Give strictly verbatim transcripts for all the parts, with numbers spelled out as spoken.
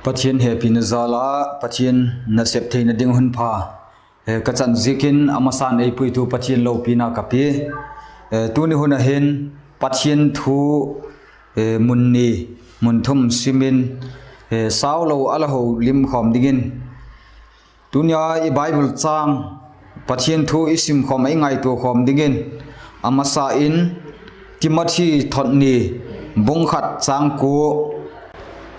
Pathian hepina jal a Pathian nasep theina ding hun pha ka chan ziakin a masa'n ei puitu Pathian lopina ka pia. Tuni hun a hin Pathian thu mun ni, mun thum sim in, sau lo a la ho lim khawm dingin, tuni a i Bible châng, Pathian thu i sim khawm, i ngaitua khawm dingin, a masa in Timothy thot ni, bung khat châng kua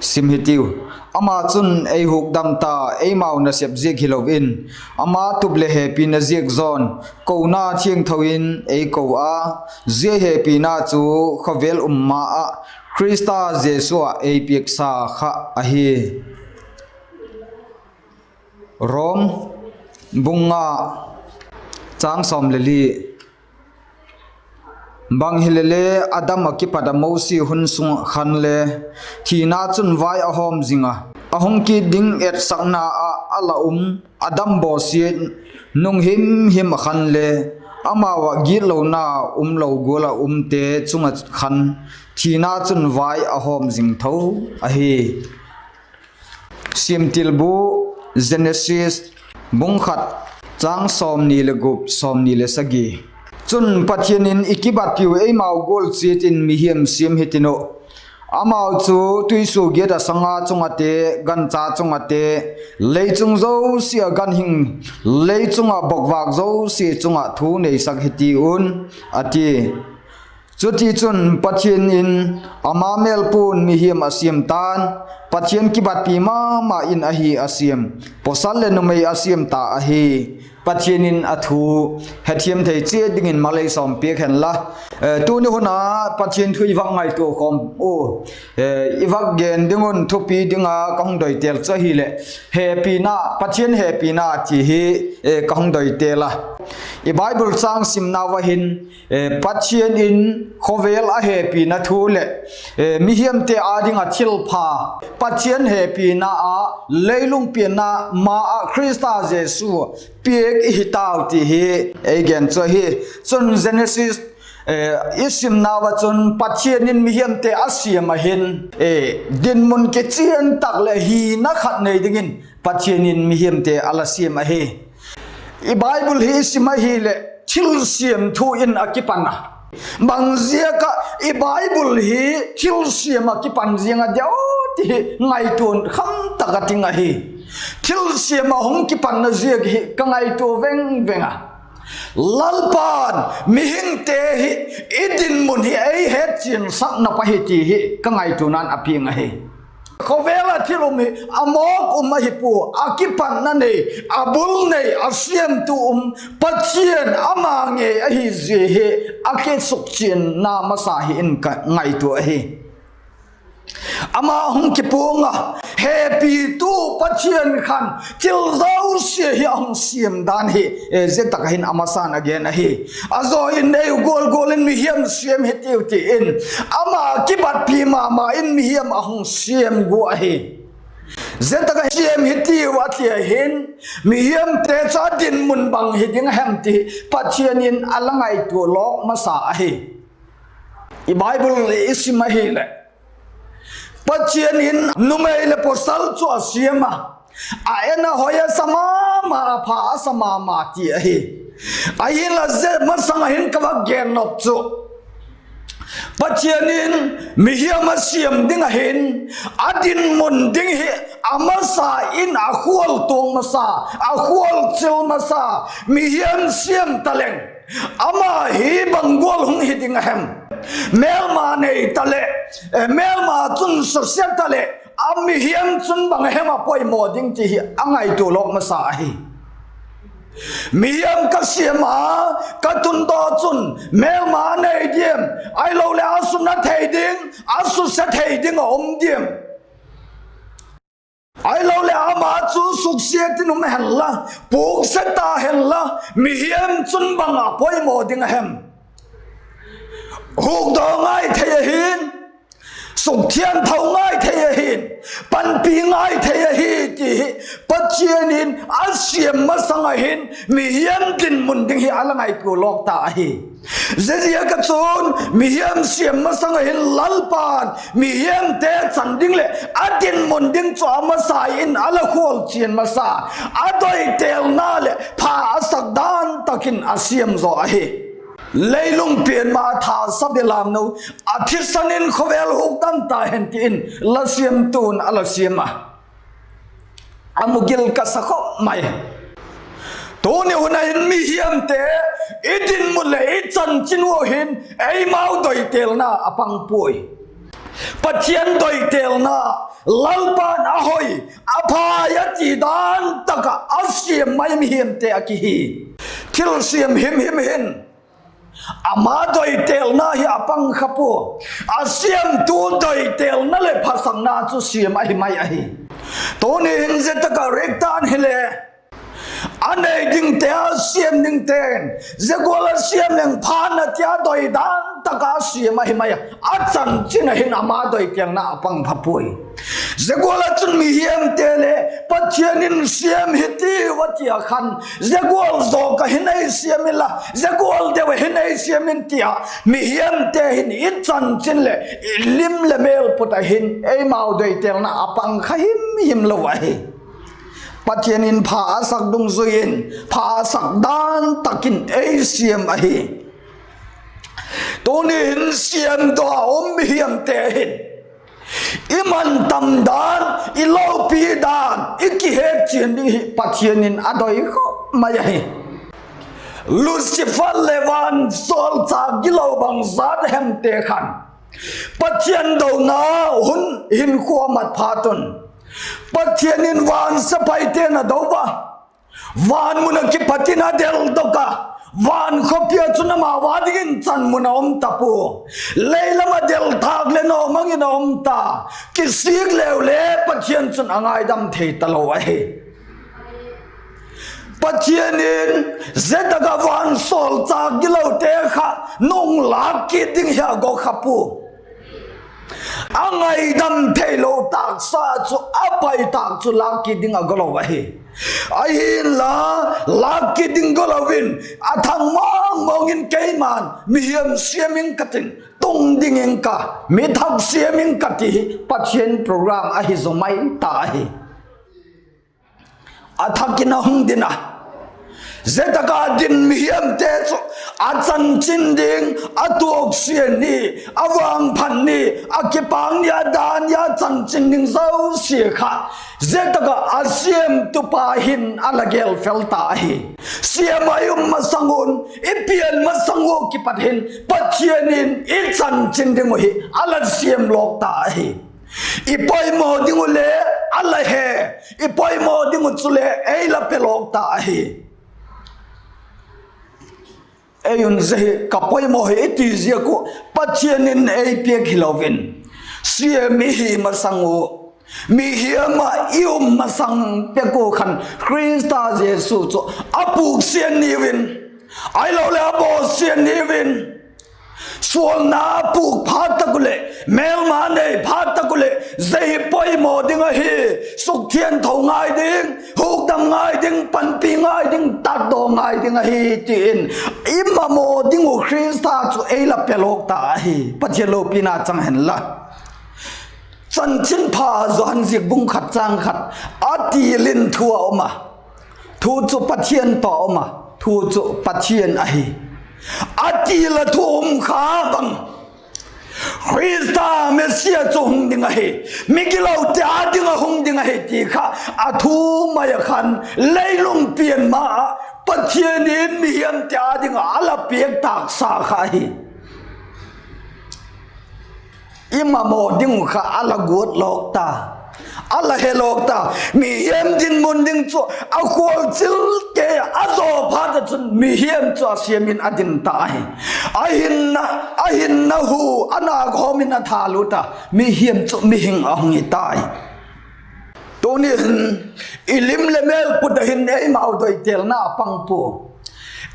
sim hitiu. Ama chun ei hukdam ta, eimau nasep ziak hilo in, ama tup leh hepina ziak zaw'n, kona thiangtho in ei ko a, zia hepina chu khawvel um ma ah Khrista Jesu ah ei piaksa kha ahi. Rom bung nga, châng sawm le li. Bang hilele, Adam ah kipat a Mosi hun sung khan le thina chun vai a hawm zing a, a hung kit ding etsakna ah a la um Adam bawsiat nung himhim ah khan le, amau ah gitlona umlo gual ah umte chung ah khan thina chun vai a hawm zing tho ahi. Siamtilbu, Genesis bung khat, châng sawmni leh gup, sawmni leh sagi. Chun Pathian in, I kibatpiu eimau gual chiat in mihing siam hitin uh. Amau chu tuisuagiat ah sanga chung ate, gancha chung ate, lei chung zosia ah ganhing, lei chung ah bokvâk zosia chung ah thu neisak hitiu, a ti. Chutichun Pathian in ama mêlpua'n mihing a siam ta'n, Pathian kibatpi ma ma in ahi a siam, pawsal leh numei a siam ta ahi. Pathian in a thu hethiam thei chiat dingin mal ei sawm piak hen la. Tuni hun a Pathian thu i vak ngaitua khawm u, i vak gen ding un thupi ding a ka hung doi têl chu ahileh, hepina, Pathian hepina ti hi ka hung doi têl a. I Bible châng simnau ah hin, Pathian in khawvel a hepina thu leh mihingte â ding ah thilpha, Pathian hepina ah leilung pianna ma ah Khrista Jesu piak i hi tau ti hi ei gen chu ahi. Chun Genesis i simnau ah chun Pathian in mihingte a siam a hin, dinmun kichian tak leh hina khat nei dingin Pathian in mihingte a la siam ahi. I Bible hi i sim ahileh thilsiam thu in a kipan a. Bang ziak ah i Bible hi thilsiam ah kipan ziang a diam ti hi ngaitua kham tak a ting ahi. Thilsiam ah hung kipanna ziak hi ka ngaitua veng veng a. Lalpa'n mihingte hi i dinmun hi ei hetchiansakna pa hi ti hi ka ngaituana'n a piang ahi. Khawvel ah thil um hi a mawk um ahi pua, a kipatna nei, a bul nei, a siamtu um Pathian ama ngei ahi zia hi a kisukchianna masa hi in ka ngaitua ahi. Ama hung kipuang a, hepitu Pathian khan thil zosia hi a hung siam dan hi, zia tak ah hin a masa'n a gen ahi. A zaw in, Ei gual gual in mihing siam hitiu, ti in ama kibatpi ma ma in mihing a hung siam gua ahi. Zia tak ah siam hitiu a ti a hin, mihingte chu a dinmun bang hi ding a hem ti Pathian in a la ngaitua lawk masa ahi. I Bible i sim ahileh, Pathian in numei leh pawsal chu a siam a, a en a hoi a sa ma ma, a pha a sa ma ma ti ahi. Ahinla zia masang ah hin ka va gen nop chu, Pathian in mihing a siam ding ah hin, a dinmun ding hi a masa in a khualtuang masa, a khualchil masa, mihing siam taleng, ama hi bang gual hung hi ding a hem? Mêlma nei taleh, mêlma chun susia taleh, a mihing chun bang a hem a poimaw ding ti hi a ngaitua lawk masa ahi. Mihing ka siam a, ka tun daw chun mêlma a nei diam, ahiloleh a suna thei ding, a susia thei ding a um diam? Ahiloleh ama chu suksiat in um hen la, pukse ta hen la, mihing chun bang a poimaw ding a hem? Hukdawk ngai thei ahi'n, sukthiangtho ngai thei ahi'n, panpi ngai thei ahi ti hi Pathian in a siam masang ah hin mihing dinmun ding hi a la ngaitua lawk ta ahi. Ziaziak ah chun mihing siam masang ah hin Lalpa'n mihingte chan ding leh a dinmun ding chu a masa in a la khualchian masa, a doitêlna leh pha a sak dan tak in a siam zaw ahi. Leilung pian ma tha sa belamno, a thisan in khawvel hukdam ta hen ti in la siamtu'n a la siam a, a mu gil ka sa khop mai. Tuni hun ah hin mihingte, i dinmun leh i chanchin uh hin eimau doitêlna a pang puai. Pathian doitêlna, Lalpa'n a hoi, a phai a ti dan tak ah a siam mai mihingte a kihi. Thilsiam himhim hin ama doitêlna hi a pang kha pua, a siamtu doitêlna leh phasakna chu siam ahi mai ahi. Tuni hin zia tak ah riaktan hile, a nei dingte a siam dingte'n zia gual a siam leng pha'n a ti a, doi dan tak a siam ahi mai a, a chanchin ah hin ama doitêlna a pang kha puai. Zia gual ah chun mihingte le Pathian in siam hi tiu a ti ah khan, zia gual zawk ah hin ei siam inla, zia gual deu ah hin ei siam in ti ah, mihingte hin i chanchin leh i lim leh mêl put ah hin eimau doitêlna a pang kha himhim lo ahi. Pathian in pha a sak dungzui in, pha a sak dan tak in ei siam ahi. Tuni hin siam daw a um mihingte hin i man tam dan, i lopi dan, i kihetchian ding hi Pathian in a doi khop mai ahi. Lucifer leh vansawlchâk gilo bangzat hemte khan Pathian dona hun hinkhua mat phat un, Pathian in van sepaite'n a do a, van mun ah kipat in a deldok a, van khawpi ah chun ama â dingin chan mun a um ta pua. Lei lam ah del thâk leh nawmang in a um ta, kisik leu le Pathian chun a ngaidam thei talo ahi. Pathian in zia tak ah vansawlchâk gilote kha nung lâk kit ding hi a go kha pua. A ngaidam theilo tâksa chu a pai tâk chu lâk kit ding a go lo ahi. Ahinla, lâk kit ding go lo in, a thang mawngmawng in keima'n mihing siam ing ka tin, tung ding ing ka, mi thak siam ing ka ti hi Pathian program ahi zaw mai ta ahi. A thak in a hung din a, zia tak a din mihingte chu a chanchin ding, a tuaksia ni, a vangphat ni, a kipâk ni, a dan ni, a chanchin ding zosia kha zia tak ah a siamtupa hin a la gêl fel ta ahi. Siam ah i um masang un, i pian masang ua kipat hin Pathian in i chanchin ding uh hi a la siam lawk ta ahi. I poimaw ding uh le a la he, i poimaw ding uh chule ei la pe lawk ta ahi. Ei un zia hi ka poimaw hi i ti ziak uh Pathian in ei piak hilo in, siam i hi masang ua, mihing ah i um masang pek ua khan Khrista Jesu chu a pûk siat niu in, ahiloleh a bawl siat niu in, sualna pûk phat tak uh leh, mêlma nei phat tak uh leh, zia hi poimaw ding ahi, sukthiangtho ngai ding, hukdam ngai ding, panpi ngai ding, tatdaw ngai ding ahi, ti in i mamaw ding uh Khrista chu ei la pe lawk ta ahi. Pathian lopina chang hen la. Chanchinpha Johan ziak bung khat châng khat, a til in thu a um a, thu chu Pathian tawh a um a, thu chu Pathian ahi. A til ah thu um kha bang, Khrista Messia chu hung ding ahi, migilote â ding ah hung ding ahi ti kha a thu mai ah khan, leilung pian ma ah Pathian in mihingte â ding ah a la piak tâksa kha ahi. I mamaw ding uh kha a la guat lawk ta, a la he lawk ta. Mihing dinmun ding chu a khualchil kei a, a zaw phat ah chun mihing chu a siam in a din ta ahi. A hinna, a hinna hu a nâk hawm in a thalut a, mihing chu mihing a hung hi tai. Tuni hin i lim leh mêl put ah hin eimau doitêlna a pang pua,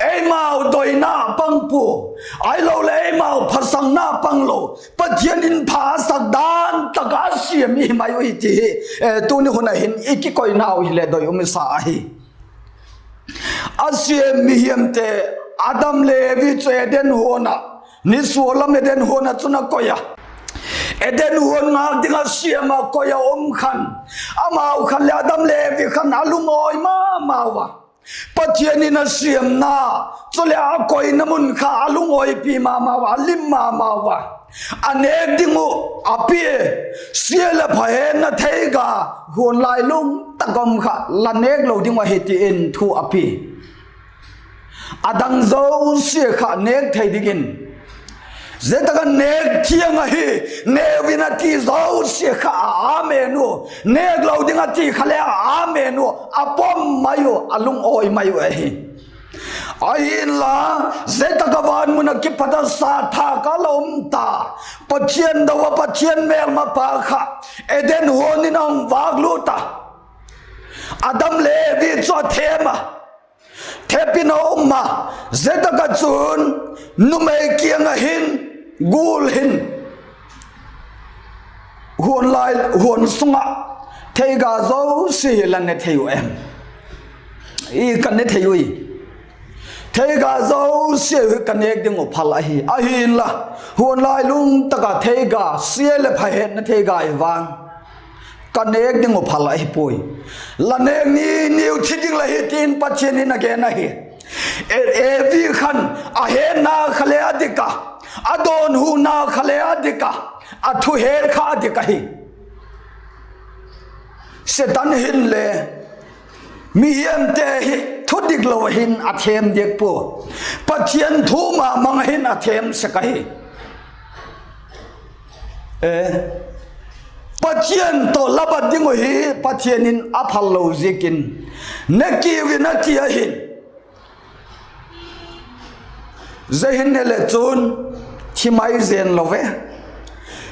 eimau doina a pang pua, ahiloleh eimau phasakna a pang lo, Pathian in pha a sak dan tak a siam i hi mai uh hi ti hi, eh, tuni hun ah hin i kikoinau hileh doi um i sa ahi. A siam mihingte Adam le Evi chu Eden huan ah, nisualam Eden huan ah chun a koi a. Eden huan ngâk ding ah siam ah koi a um khan, amau khan leh Adam le Evi khan a lungawi ma mau a. Pathian in a siamna, chuleh a koina mun kha a lungawipi ma mau a, a lim ma mau a. A nêk ding uh a pia, sia leh pha hetna theiga, huan lailung tak a um kha la nêk lo ding uh ahi ti in thu a pia. A dang zosia kha nêk thei dingin, zia tak ah nêk thiang ahi, neu in a ti zosia kha a amen uh, nêk lo ding a ti kha le a amen uh, a pom mai uh, a lungawi mai uh ahi. Ahinla, zia tak ah van mun ah kipat a sa thâk a la um ta, Pathian do a, Pathian mêlmapa kha Eden huan in a hung vâk lût a. Adam le Evi chu a thêm a, thep in a um a, zia tak ah chun numei kiang ah hin gul hin, huan lai, huan sung ah theiga zosia hi la ne thei uh em? I ka ne thei ui. Theiga zosia hi ka nêk ding uh phal ahi. Ahinla, huan lailung tak ah theiga, sia leh pha hetna theiga i vang ka nêk ding uh phal ahi puai. La nêk ni niu thi ding la hi, ti'n Pathian in a gen ahi. E, Evi khan a hetna kha le a dik a, a dawnhuna kha le a dik a, a thuhet kha a dik ahi. Setan hinle mihiamte hi thudik lo ah hin a thêm diak pua, Pathian thu ma mang ah hin a thêm sek ahi. E, Pathian tawh la bat ding uh hi Pathian in a phal lo ziakin, ne kiu in a ti ahi. Zia hin ne le chun thi mai zen lo ve.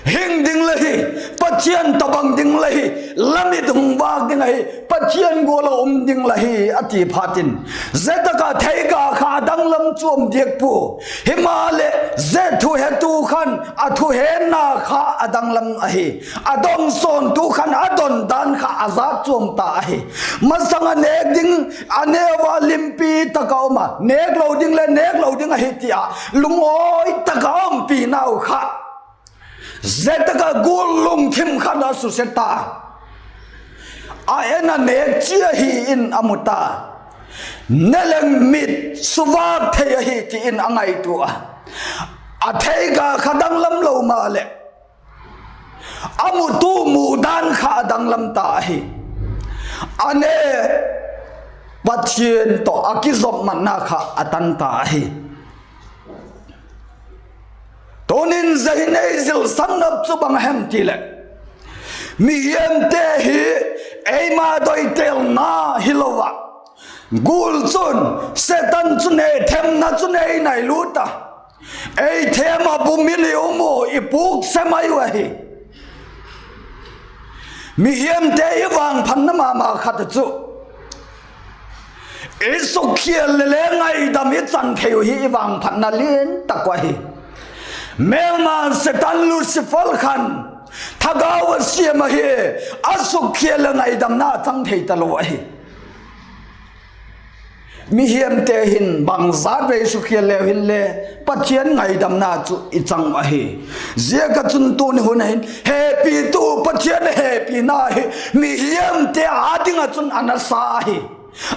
Hing ding la hi, Pathian tawh bang ding la hi, la mit hung vâk ding ahi, Pathian gual ah um ding la hi, a ti phat in, zia tak ah theiga kha a danglam chuam diak pua. Himaleh, zia thuhetu khan a thuhetna kha a danglam ahi. A dong sawntu khan a don dan kha a zat chuam ta ahi. Masang a nêk ding, a neu a limpi tak a um a, nêk lo ding leh nêk lo ding ahi ti a lungawi tak a umpi nau kha, zia tak a gul lungthim khan a suse ta. A en a nêk chi ahi in a mu ta. Ne leng mit suvâk thei ahi ti in a ngaitua a. A theiga kha danglam lo maleh, a mutu mu dan kha a danglam ta ahi. A ne, Pathian tawh a kizopmatna kha a tan ta ahi. Tunin zia hin ei zilsan nop chu bang hem ti leh, mihiamte hi eima doitelna hilo ah, gul chun, Setan chun ei themna chun ei nai lut a, ei thêm a bum in i um u, i pukse mai u ahi. Mihiamte i vangphatna ma ma khat a chu, i sukkhial leh le ngaidam i chan thei uh hi i vangphatna lian tak uh ahi. Mêlma Setan Lucifer khan thagau a siam ahi, a sukkhial leh ngaidamna a chang thei talo ahi. Mihiamte hin bangzat vei sukkhial leu hinle, Pathian ngaidamna chu i chang uh ahi. Ziak a chun tuni hun a hin hepitu Pathian hepina hi mihiamte â ding ah chun a nasa ahi.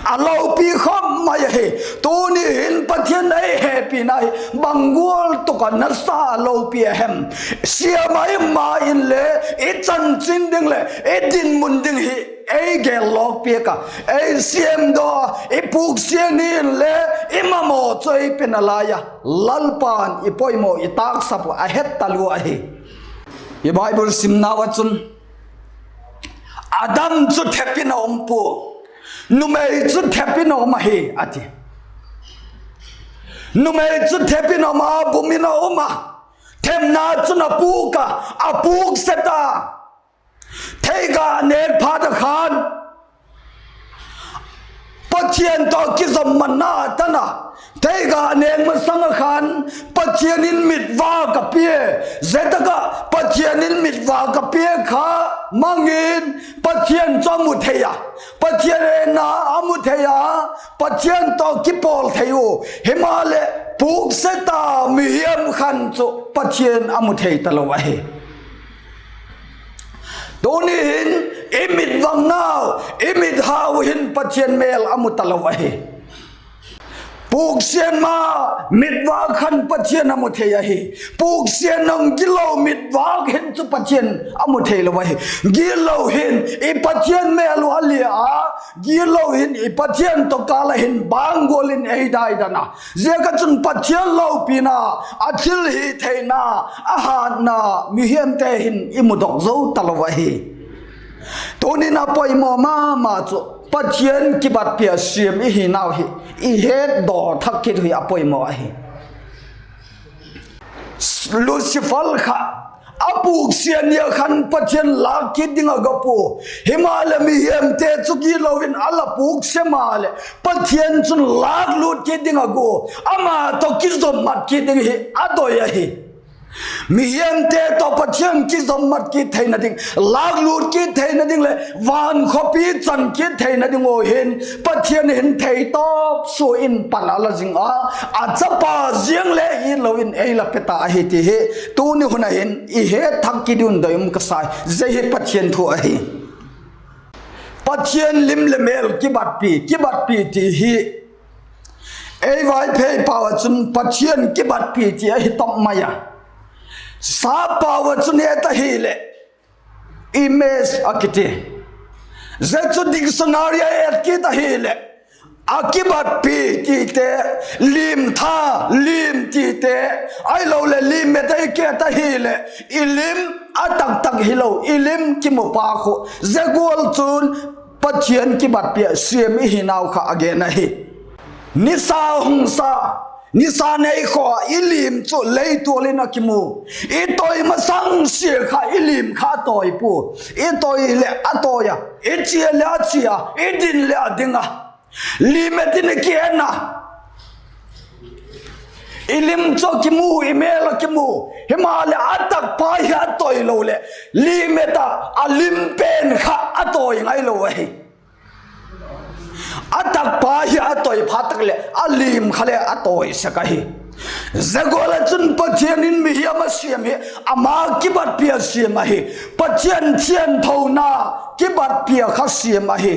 A lopi khawm mai ahi. Tuni hin Pathian ei hepina hi bang gual tuk a nasa a lopi a hem? Siam a i ma inle, i chanchin ding leh i dinmun ding hi ei gel lawk piak a, ei siamdaw a, i puksia ni inle, i mamaw chu ei pe nalai a, Lalpa'n i poimaw i tâksap uh a het talua ahi. I Bible simnau ah chun, Adam chu thep in a um pua, numei chu thep in a um ahi, a ti. Numei chu thep in a um a, bum in a um a, themna chun a pûk a, a pûk set a, theiga nêk phat a khan, Pathian tawh kizopmatna a tan a, theiga nêk masang a khan, Pathian in mitvâk a pia, zia tak ah Pathian in mitvâk a pia kha mang in, Pathian chu a mu thei a, Pathian hetna a mu thei a, Pathian tawh kipawl thei u. Himaleh, pukse ta mihiam khan chu Pathian a mu thei talo ahi. Tuni hin, i mitvangna, i mithau hin Pathian mêl a mu talo ahi. Puksian ma mitvak khan Pathian a mu thei ahi. Puksian nung gitlo mitvak hin chu Pathian a mu theilo ahi. Gitlo hin i Pathian mêl uh a lia a, gitlo hin i Pathian tawh kâl ah hin bang gual in ei daidan a. Ziak ah chun Pathian lopina, a thilhitheina, a hâtna, mihiamte hin i mudok zo talo ahi. Tuni'n a poimaw ma ma chu Pathian kibatpi a siam i hinau hi i hetdaw thak kit hi a poimaw ahi. Lucifer kha, a puksiat ni a khan Pathian lâk kit ding a ga pua. Himaleh mihiamte chu gitlo in a la pukse maleh Pathian chun lâk lût kit ding a gua, ama tawh kizopmat kit ding hi a doi ahi. Mihiamte tawh Pathian kizopmat kit theina ding, lâk lût kit theina ding leh van khawpi chan kit theina ding uh hin Pathian hin theitawp sua in pan a la zing a, a chapa ziang le itlo in ei la pe ta ahi ti hi tuni hun ah hin i het thak kit un doi um ka sai. Zia hi Pathian thu ahi. Pathian lim leh mêl kibatpi, kibatpi ti hi ei Vaiphei pau ah chun Pathian kibatpi ti ahi tawp mai a. Sap pau ah chun et ahileh image a kiti. Zia chu dictionary a et kit ahileh, a kibatpi tite, lim tha, lim tite, ahiloleh lim met ei et ahileh i lim a taktak hilo, i lim kimupa khu, zia gual chun Pathian kibatpi a siam i hinau kha a gen ahi. Nisa hung sa, nisa nei khaw a i lim chu leitual in a kimu. I toi masang sia kha i lim kha a toi pua. I toi leh a toi a, i chia leh a chia, i din leh a ding a. Lim met in i ki en a, i lim chu a kimu, i mêl a kimu. Himaleh a takpa hi a toi lo leh, lim met a, a lim pen kha a toi ngailo ahi. A takpa hi a toi phat tak leh a lim kha le a toi sek ahi. Zia gual ah chun Pathian in mihiam a siam hi ama kibatpi a siam ahi. Pathian thianthona kibatpi a kha siam ahi.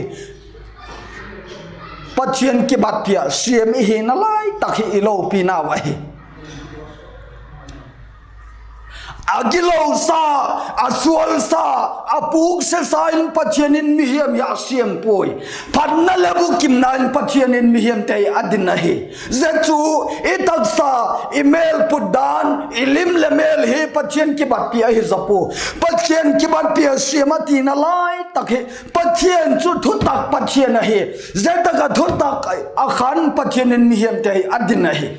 Pathian kibatpi a siam i hina lai tak hi i lopinau ahi. A gilosa, a sualsa, a puksesa in Pathian in mihiam hi a siam puai. Phatna leh bukimna in Pathian in mihiamte a din ahi. Zia chu i taksa, i mêl put dan, i lim leh mêl hi Pathian kibatpi ahi zaw pua. Pathian kibatpi a siam a tina lai tak hi Pathian chu thutak Pathian ahi. Zia tak ah thutak a khan Pathian in mihiamte hi a din ahi.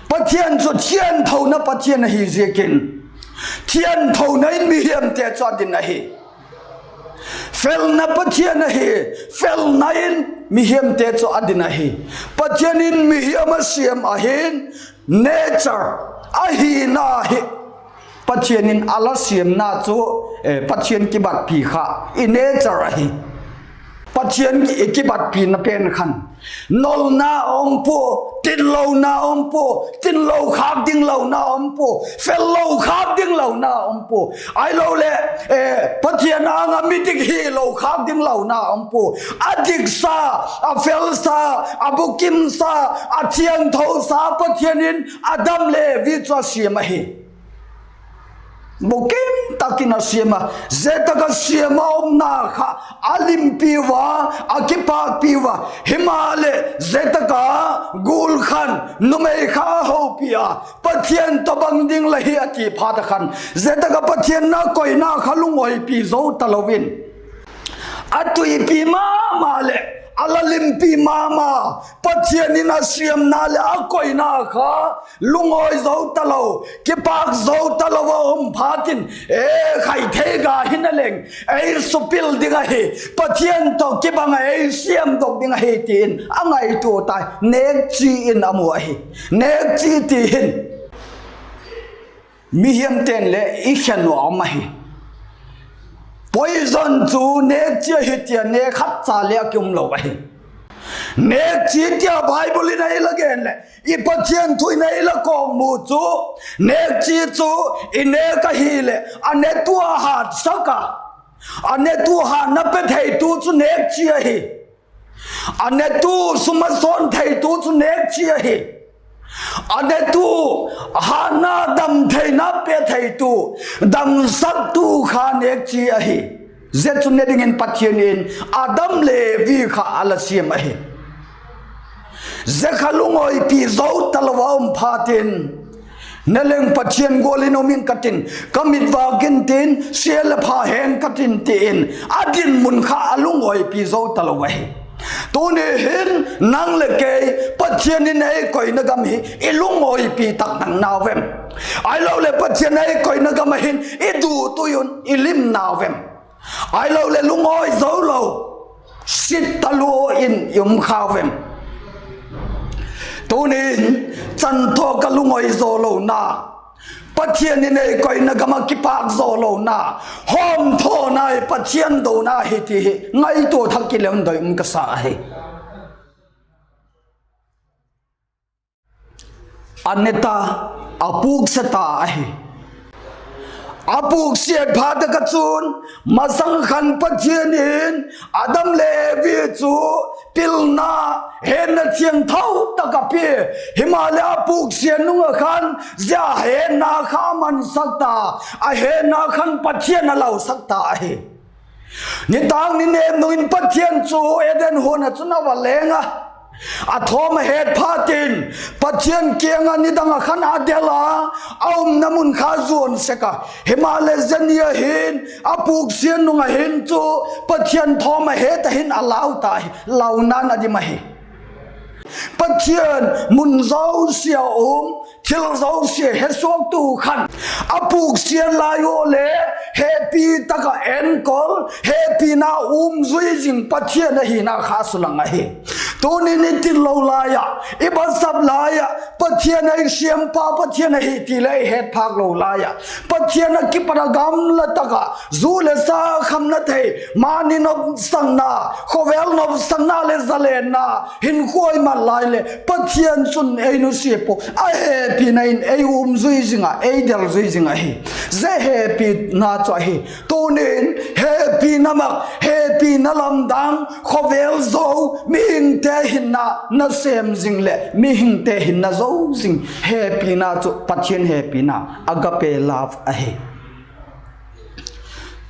Pathian chu thianthona Pathian ahi ziakin, thianthona in mihiamte chu a din ahi. Felna Pathian ahi, felna in mihiamte chu a din ahi. Pathian in mihiam a siam ahin, nature, a hina hi Pathian in a la siamna chu, eh, Pathian kibatpi kha i nature ahi. Pathian i kibatpina pen khan nolna a um pua, tinlona a um pua, tinlo khâk ding lona a um pua, fello khâk ding lona a um pua. Ahiloleh, eh, Pathian âng ah mi dik hilo khâk ding lona a um pua. A diksa, a felsa, a bukimsa, a thiangthosa Pathian in Adam le Evi chu a siam ahi. Bukim tak in a siam a, zia tak a siam a umna kha a limpi ua, a kipâkpi ua. Himaleh zia tak a gul khan numei kha a hopi a, Pathian tawh bang ding la hi a ti phat a khan, zia tak a Pathian na koina kha lungawipi zo talo in, a tuipi ma ma leh a la limpi ma ma, Pathian in a siamna leh a koina kha lungawi zo talo, kipâk zo talo a um phat in, e, khai thei ga hina leng ei supil ding ahi, Pathian tawh kibang a ei siamdok ding ahi ti in a ngaitua tai. Nêkchi in a mu ahi. Nêkchi ti hin mihiamte'n le i khen uh a um ahi. Poison chu nêkchia hi tia nêk khat cha le a ki um lo ahi. Nêkchi tia Bible in ei la gen leh, i Pathian thu in ei la kawkmu chu, nêkchi chu i nêk ahileh a netu a hâtsak a, a netu hâtna pe theitu chu nêkchi ahi. A netu sum a sawn theitu chu nêkchi ahi. A netu hâtna dam theina pe theitu, damsaktu kha nêkchi ahi. Zia chu ne dingin Pathian in Adam le Evi kha a la siam ahi. Zia kha lungawipi zo talo a um phatin, ne leng Pathian gual in um ing ka tin, ka mit vâk intin, sia leh pha heng ka tin ti in, a dinmun kha a lungawipi zo talo ahi. Tuni hin nang leh kei Pathian in ei koina gam hi i lungawipi tak nang nau em? Ahiloleh Pathian ei koina gam ah hin i dutui un i lim nau em? Ahiloleh lungawi zo lo, sit talua in i um khau em? Tuni hin, chanthaw ka lungawi zaw lona, Pathian in ei koina gam ah kipâk zaw lona, hawmthawna i Pathian dona hi ti hi ngaitua thak kit le hun doi um ka sa ahi. A ne ta, a pûkse ta ahi. A pûksiat phat tak ah chun, masang khan Pathian in Adam le Evi chu pilna, hetna thiangtho tak a pia. Himaleh a pûksiat nung ah khan zia hetna kha a mansak ta, a hetna khan Pathian a lausak ta ahi. Nitâk ni nêm nung in Pathian chu Eden huan ah chun a va leng a, a thawm a het phatin, Pathian kiang ah nidang ah khan a del a, a umna mun kha zuan sek a. Himaleh zia ni ah hin, a pûksiat nung ah hin chu Pathian thawm a het ah hin a lau ta hi, launa'n a dim ahi. Pathian mun zosia um, thil zosia hesuaktu khan, a pûksiat lai ua le, hepi tak ah enkol, hepina um zui zing Pathian ahina kha sulang ahi. Tuni'n i titlo lai ah, i basap lai ah, Pathian ei siampa Pathian ahi ti le i het phâk lo lai ah, Pathian ah kipat a gamla tak ah zu leh sa khamna thei, mani nopsakna, khawvel nopsakna leh zalenna hinkhua i mat lai leh Pathian chun ei nusia pua, a hepina in ei um zui zing ah, ei del zui zing ahi. Zia hepina chu ahi. Tuni'n hepina mak, hepina lamdang, khawvel zo, mihingte hinna nasêm zing leh mihingte hinna zo zing hepina chu Pathian hepina, agape love ahi.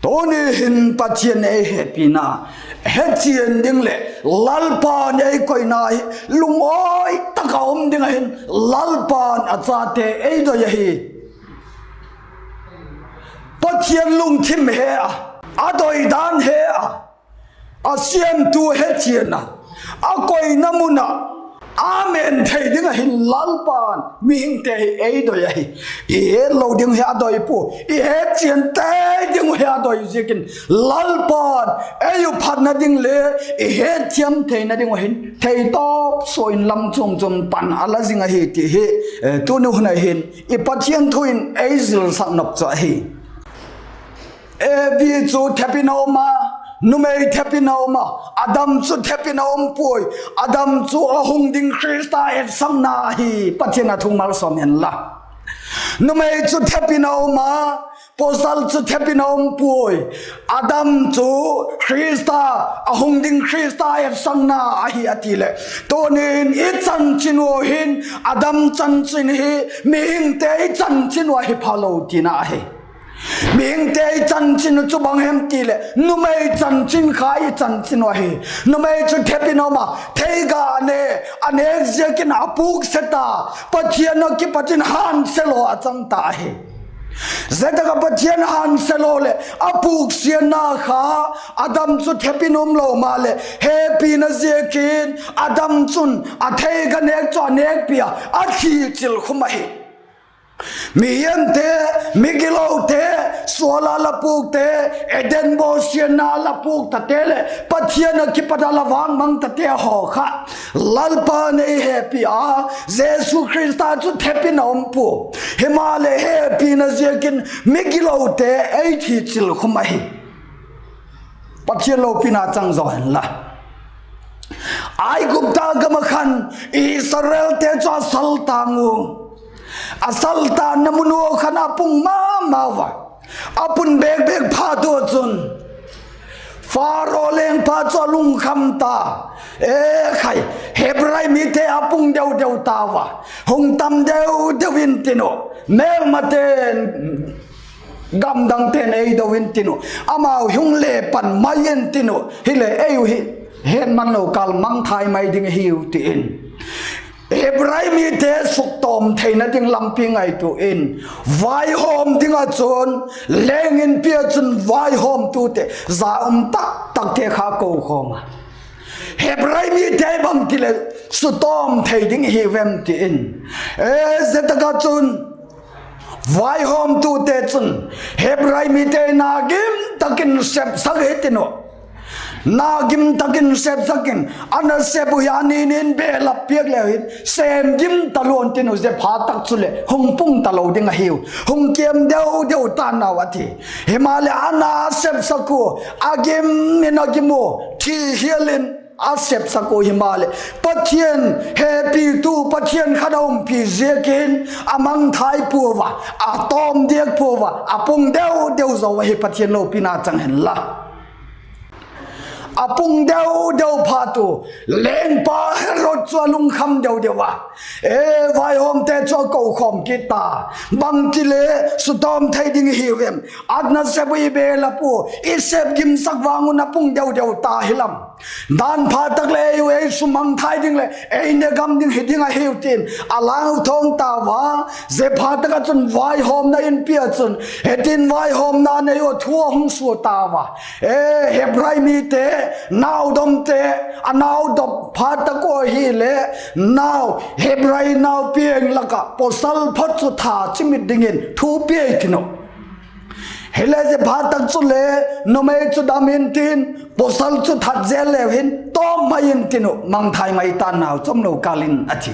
Tuni hin Pathian ei hepina hechian ding leh Lalpa'n ei koina hi lungawi tak a um ding ah hin Lalpa'n a chate ei doi ahi. Pathian lungthim he a, a doi dan he a, a siamtu hechian a, a koina mun ah amen thei ding ah hin Lalpa'n mihingte hi ei doi ahi. I hetlo ding hi a doi pua, i hetchian tei ding uh hi a doi ziakin, Lalpa'n ei uh phatna ding le i hetthiam theina ding uh hin theitawp sua in lam chuam chuam pan a la zing ahi ti hi, tuni hun ah hin i Pathian thu in ei zilsak nop chu ahi. Evi chu thep in a um a, numei thep in a um a, Adam chu thep in a um puai. Adam chu a hung ding Khrista etsakna ahi, Pathian a thu malsawm hen la. Numei chu thep in a um a, pawsal chu thep in a um puai. Adam chu Khrista, a hung ding Khrista etsakna ahi a ti leh, tuni'n i chanchin ua hin Adam chanchin hi mihingte i chanchin ua hi phalo tina ahi. Mihingte i chanchin uh chu bang hem ti leh, numei chanchin kha i chanchin uh ahi. Numei chu thep in a um a, theiga a ne, a nêk ziakin a pûkse ta, Pathian ah kipat in hânsia law a chang ta ahi. Zia tak ah Pathian hânsia law leh a pûksiatna kha, Adam chu thep in um lo maleh hepina ziakin Adam chun a theiga nêk chu a nêkpi a, a thi chil khum ahi. Mihiamte, migilote, sual a la pûkte, Eden bawsiatna la pûk tate leh Pathian ah kipat a la vâkmang tate haw kha, Lalpa'n ei hepi a, Jesu Khrista chu thep in a um pua. Himaleh hepina ziakin migilote ei thi chil khum ahi. Pathian lopina chang zaw hen la. Aigupta gam ah khan Israelte chu a saltâng u. A saltânna mun u khan a pung ma mau a. A pun bêk bêk phat u chun Pharaoh lengpa chu a lungkham ta. E khai, Hebrai mite a pung deu deu tau a, hung tam deu deu intin uh, mêlmate'n, gamdangte'n ei do intin uh, amau hung le pan mai intin uh, hileh ei u hi hetman lo kâl mangthai mai ding ahiu ti in, Hebrai mite suktawm theina ding lampi ngaitua in, vaihawm ding ah chun, leng inpi ah chun vaihawmtute, za um tak takte kha kokhawm a, Hebrai mite bangti leh sutawm thei ding ihiu em ti in, e, zia tak ah chun vaihawmtute chun Hebrai mite na gim tak in sepsak hitin uh, na gim tak in sepsak in, a nasep uh hi a ni ni in belap piak leu hin sêm gim talua intin uh, zia phat tak chuleh hung pung talo ding ahiu, hung kiam deu deu ta nau a ti. Himaleh a na sepsak ua, a gim in a gim ua, thi hial in a sepsak ua himaleh, Pathian hepitu Pathian khat a umpi ziakin a mangthai puau a, a tawm diak puau a, a pung deu deu zo ahi. Pathian lopina chang hen la. A pung deu deu phat u, lengpa Herod chu a lungkham deu deu a, e, vaihawmte chu a kokhawm kit ta, bangti le sutawm thei ding ihiu em? A nasep uh i belap ua, i sep gimsak vang un a pung deu deu ta hilam. Dan phat tak leh ei u ei sumangthai ding leh ei ne gam ding hi ding ahiu tin a lau thawng tau a. Zia phat tak ah chun vaihawmna inpi ah chun hetin vaihawmna nei ua thu a hung sua tau a. E, Hebrai mite, naudomte, a naudop phat tak ua hile, nau, Hebrai nau piang lak ah pawsal phot chu tha chimit dingin thu pia i tin uh. Hile zia phat tak chule numei chu dam intin, pawsal chu that zel leu hin tawm mai intin uh, mangthai mai ta nau chawm lo kâl in a ti.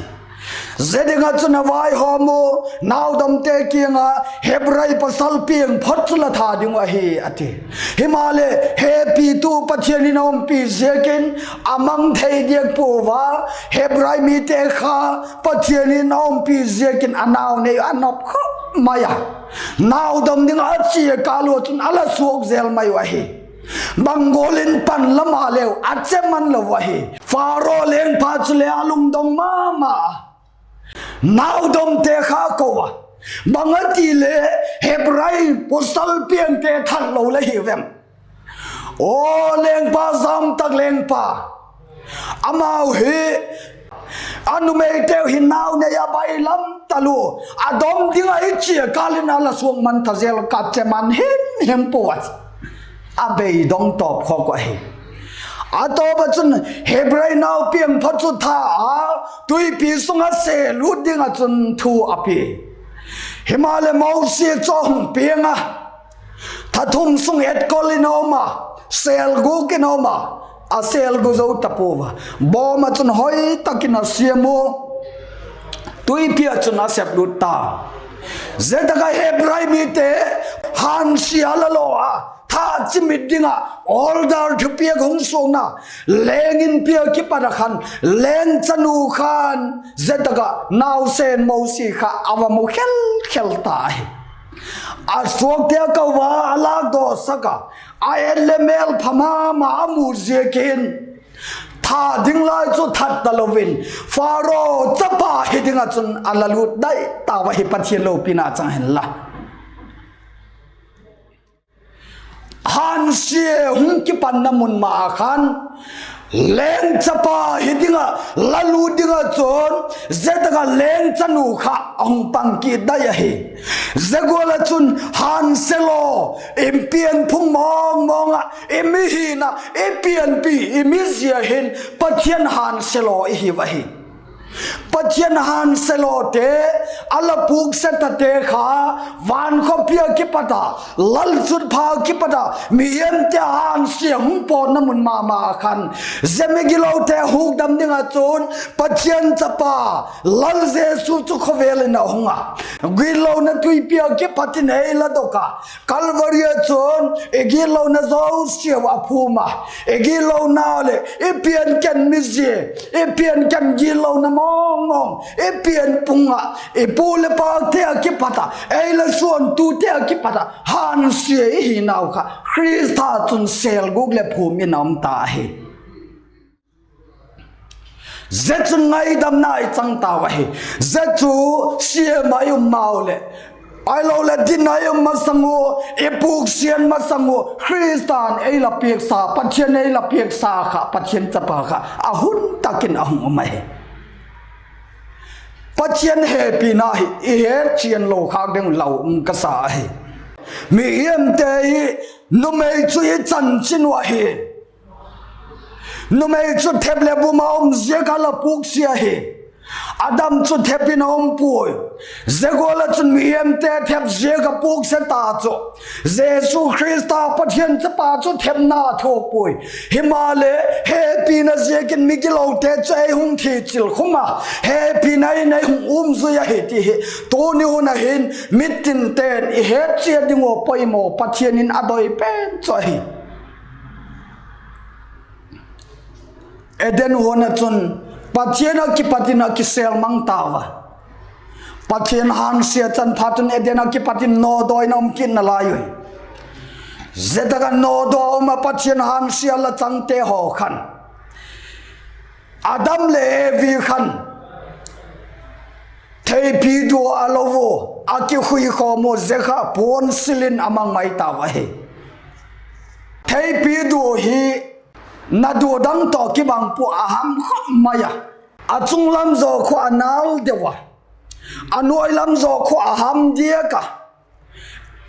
Zia ding ah chun a vaihawm u, naudomte kiang ah, Hebrai pawsal piang phot chu la tha ding uh ahi a ti. Himaleh hepitu Pathian in a umpi ziakin a mang thei diak puau a, Hebrai mite kha Pathian in a umpi ziakin a nau nei a nop khop mai a, naudom ding a chia kâl ua chun a la suak zel mai uh ahi. Bang gual in pan la maleu a che man lo ahi. Pharaoh lengpa chule a lungdong ma ma a, naudomte kha ko a, bang a ti le Hebrai pawsal piangte that lo la hiu em? Aw lengpa, jam tak lengpa, amau hi a numeiteu hi nau nei a bailam talua, a dom ding ah i chia kâl in a la suak man ta zel, ka che man him him puau a, a beidong tawp khawk uh ahi. A tawp ah chun Hebrai nau piang phot chu tha a, tuipi sung ah sêl lut ding ah chun thu a pia. Himaleh Mosi chu a hung piang a, tha thum sung etkol in a um a, sêl gûk in a um a, a sêl gu zo ta puau a, bawm ah chun hoi tak in a siam u, tuipi ah chun a sep lut ta. Zia tak ah Hebrai mite hânsia la law a, tha chimit ding ah order thupiak hung suakna, leng inpi ah kipat ah khan leng chanu khan zia tak ah nausen Mosi kha a va mu khel khel ta ahi. A suakte a ko a, a lâkdawsak a, a et leh mêl pha ma ma a mu ziakin, tha ding lai chu that talo in, Pharaoh chapa hi ding ah chun a la lût dai tau ahi. Pathian lopina chang hen la. Hânsia hung kipanna mun ma ah khan, leng chapa hi ding ah la lût ding ah chun, zia tak ah leng chanu kha a hung pang kit dai ahi. Zia gual ah chun hânsia law, i pianphung mawng mawng ah, i mihing ah, i pianpi, i mizia hin Pathian hânsia law i hiu ahi. Pathian hânsia lawte, a la pûkse tate kha, vankhawpi ah kipat a, lalchutpha kipat a, mihemte hânsia hung pawtna mun ma ma ah khan, zia migilote hukdam ding ah chun Pathian chapa, Lal Jesu chu khawvel in a hung a, Gitlona tuipi ah kipat in ei la dok a, Calvary ah chun i gitlona zosiau a phûm a, i gitlona leh i pianken mizia, i pianken gitlona mawngmawng, i pianpung ah, i pu leh pate ah kipat ah, ei la suantute ah kipat ah hânsia i hinau kha Khrista chun sêlgûk leh phûm in a um ta ahi. Zia chun ngaidamna i chang tau ahi. Zia chu siam a i um mau leh, ahiloleh din a i um masang ua, i puksiat masang ua Khrista'n ei la piaksa, Pathian ei la piaksa kha, Pathian chapa kha a hun tak in a hung um ahi. Pathian hepina hi i hetchian lo khâk ding lau um ka sa ahi. Mihiamte hi numei chu i chanchin uh ahi. Numei chu thep leh bum a um ziak a la puksia hi. Adam chu thep in a um puai. Zia gual ah chun mihiamte thep ziak a puksia ta chu, Jesu Khrista Pathian chapa chu thepna a thuak puai. Himaleh hepina ziakin migilote chu ei hung thichil khum a, hepina in ei hung um zui ahi ti hi tuni hun ah hin mitinte'n i hetchian ding uh poimaw Pathian in a doi pen chu ahi. Eden huan ah chun Pathian ah kipat in a kisêl mang tau a. Pathian hânsia chan phat un Eden ah kipat in nawdawna um kit nalai ui. Zia tak ah nawdaw um ah Pathian hânsia la changte haw khan, Adam leh Evi khan theipi dua a lo ua, a kikhuikhawm ua, zia kha puansil in a mang mai tau ahi. Theipi dua hi na dua dang tawh kibang pua a ham khop mai a. A chung lam zaw khu a nal deu a, a nuai lam zaw khu a ham diak a.